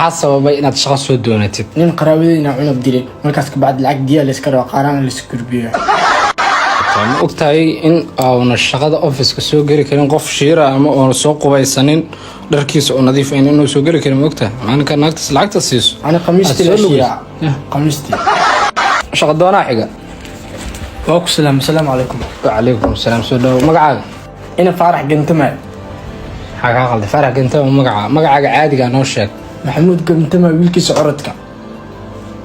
Maxaa sababay inaad shaqo soo doonatid? Nin qaraabadeena cunug dilay, markaas kabacdi lacag diya layska rabo, qaaraan lays gurbiyo. Ma ogtahay in auna shaqada officeka soo geli karin qof shiira ama oona soo qubaysanin, dharkiisa oo nadiif ahayn inuu soo geli karin? Ma ogtahay maalinka naagtas lacagta siiso? Ani khamiistii Aad la soo shiiraa. lugayso. Khamiistii. Shaqa doonaa xiga. Waa ku salaam, asalaamu calaykum. Wacalaykum asalaam, soo dhawo. Magacaaga? Ina Faarax Gantamaay. Maxaa kaa qalday? Faarax Gantama magaca, magacaaga caadigaa noo sheeg. Maxamuud Gantamaay, wiilkiisa corodka.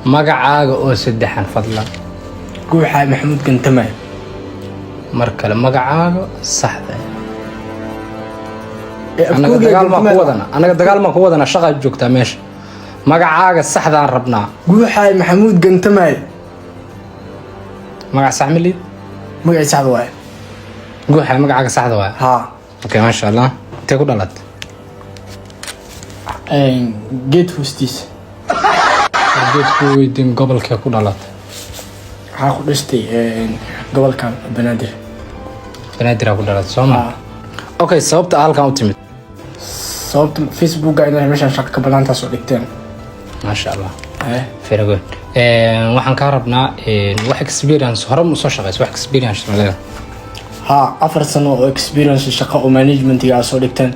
Magacaaga oo saddexan, fadlan. Guuxaay Maxamuud Gantamaay. Mar kale, magacaaga saxda. Ee, Annaga afkooga dagaal maa ku Gantamaay. wadana? Annaga dagaal maa ku wadana? Shaqaad joogtaa meesha, magacaaga saxdaan rabnaa. Guuxaay Maxamuud Gantamaay. Magac sax ma liid? Magacii saxda waaye. Guuxa magacaaga saxda waay? Haa. Okay, maasha Allah. Intee ku dhalatay? Geed hoostiisa. Geed ku weydiin, gobolkee ku dhalatay? Waxaa ku dhashtay gobolka Banaadir. Banaadir ku dhalatay, soo ma? Haa. Okay, sababta halkan u timid? Sababta Facebooka inay meeshaan shaqo ka banaantaas oo dhigteen. Maasha Allah. Eh. Very good. Waxaan kaa rabnaa wax experience hore ma soo shaqeysa? Wax experience ma leedahay? Haa, 4 sano oo experience shaqo oo managementiga aad soo dhigteen,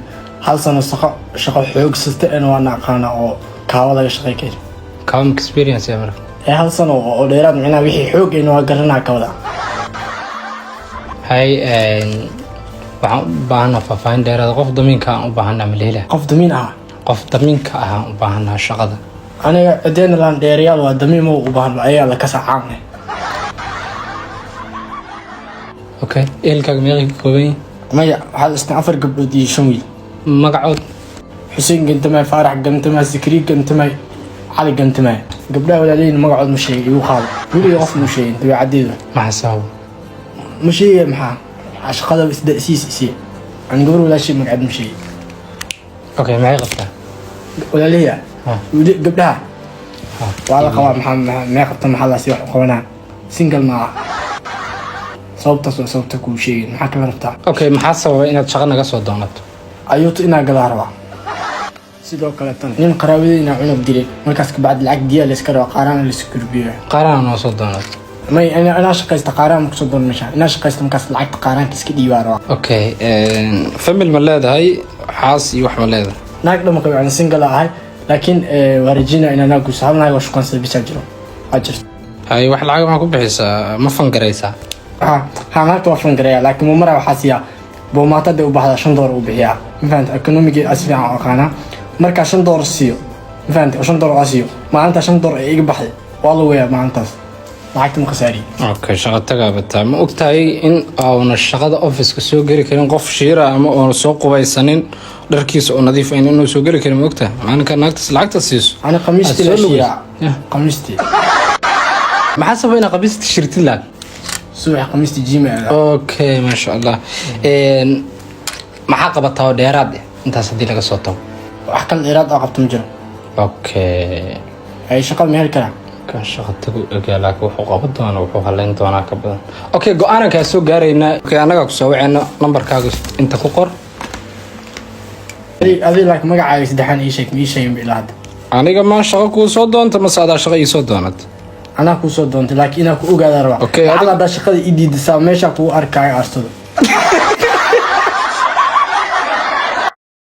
hal sano shaqo xoogsata en waana aqaana oo kaawa laga shaqey kari. Kaba experience ya marka? Ee, hal sano oo dheeraad, micnaha wixii xoog ayna waa garanaa kawada. Hay, waxaan u baahanaa faahfaahin dheeraada. Qof damiinka aan u baahanaa, ma la helaa? Qof damiin ah? Qof damiinka ah aan u baahanaa shaqada. Aniga cideena laan dheerayaal waa damiin ma u baahan, ayagaa la kasacaane. Okay, ehelkaaga meeqay ka kooban yihiin? Maya, waxaad isna afar gabdhood iyo shan wiil. Magacood? Xuseen Gantamay, Faarax Gantamay, Sikri Gantamay, Cali Gantamay. Gabdhaha walaalayin magacood ma sheegay, igu qaado weliga qof mu sheegin dabeecaddeedu. Maxaa sababa? Ma sheegay, maxaa shaqada isdasiis isiya ani gabar walaashay magaceed ma sheegay. Okay, maxay qabtaa? Walaalahaya? Ha. Weli gabdhaha? Ha. Waa la qabaa. Maxaa mee qabta? Maxaa laasi wax u qabanaa? Single maaha. Sababtaas waa sababta kuu sheegin. Maxaa kala rabtaa? Okay, maxaa sababa inaad shaqo naga soo doonato? Ayuuto inaa galaa rabaa. Sidoo kale tan nin qaraabadeena cunug dilay, markaas kabacdi lacag diya layska rabo, qaaraan lays gurbiyo. Qaarana noo soo doonato? May, inaa shaqaysta, qaaraan ma kusoo doon meesha. Inaa shaqaysta, markaas lacagta qaaraanka iska dhiibaa rabaa. Okay, family ma leedahay? Xaas iyo wax ma leedahay? Naag dhama qabo, ani single ahay, laakiin waa rajina inaa naag guurso. Hal naag oo shukansada bisaa jiro, waa jirto. Hay, wax lacag maa ku bixisaa? Ma fangaraysaa? Ha ha, naagta waa fangareeya, laakiin mumara waxaa siiyaa boomaatada u baxdaa, $5 u bixiyaa. Ma fahanta? Economigii si fiican u aqaanaa. Markaa $5 siiyo, ma fahanta, oo $5 aa siiyo, maalintaa $5 ee iga baxday waa la weeyaa maalintaas, lacagta ma khasaariye. Okay, shaqo tagaabataa. Ma ogtahay in auna shaqada officeka soo geli karin qof shiira ama oona soo qubaysanin, dharkiisa oo nadiif ahayn inuu soo geli karin? Ma ogtahay maalinka naagtas lacagta siiso? Ani khamiistii Aad la soo lugayso. shiiraa. Yeah. Khamiistii. Maxaa sababa inaad khamiista shirtid laag? Subax khamiistii gym aada. Okay, maasha Allah. Maxaa qabataa oo dheeraad eh intaas haddii laga soo tago? Wax kale dheeraad oo qabto ma jiro. Okay. Ay, shaqada ma heli karaa? Kan shaqa tagu egaa, laakiin wuxuu qaban doonaa, wuxuu haleyn doonaa ka badan. Okay, go-aanan kaa soo gaaraynaa. Okay, annagaa kusoo waceyno. Nambarkaaga inta ku qor. Adi laakiin magacaaga saddexaan ii sheeg, ma ii sheegin ba ilaa hadda. Aniga maa shaqo kuu soo doonta mase adaa shaqo ii soo doonat? Anaa kuu soo doontay, laakiin inaa ku ogaadaa rabaa. Okay, Lacag haddaa shaqada ii diidasaa, meeshaa kugu arkaayo aarsado.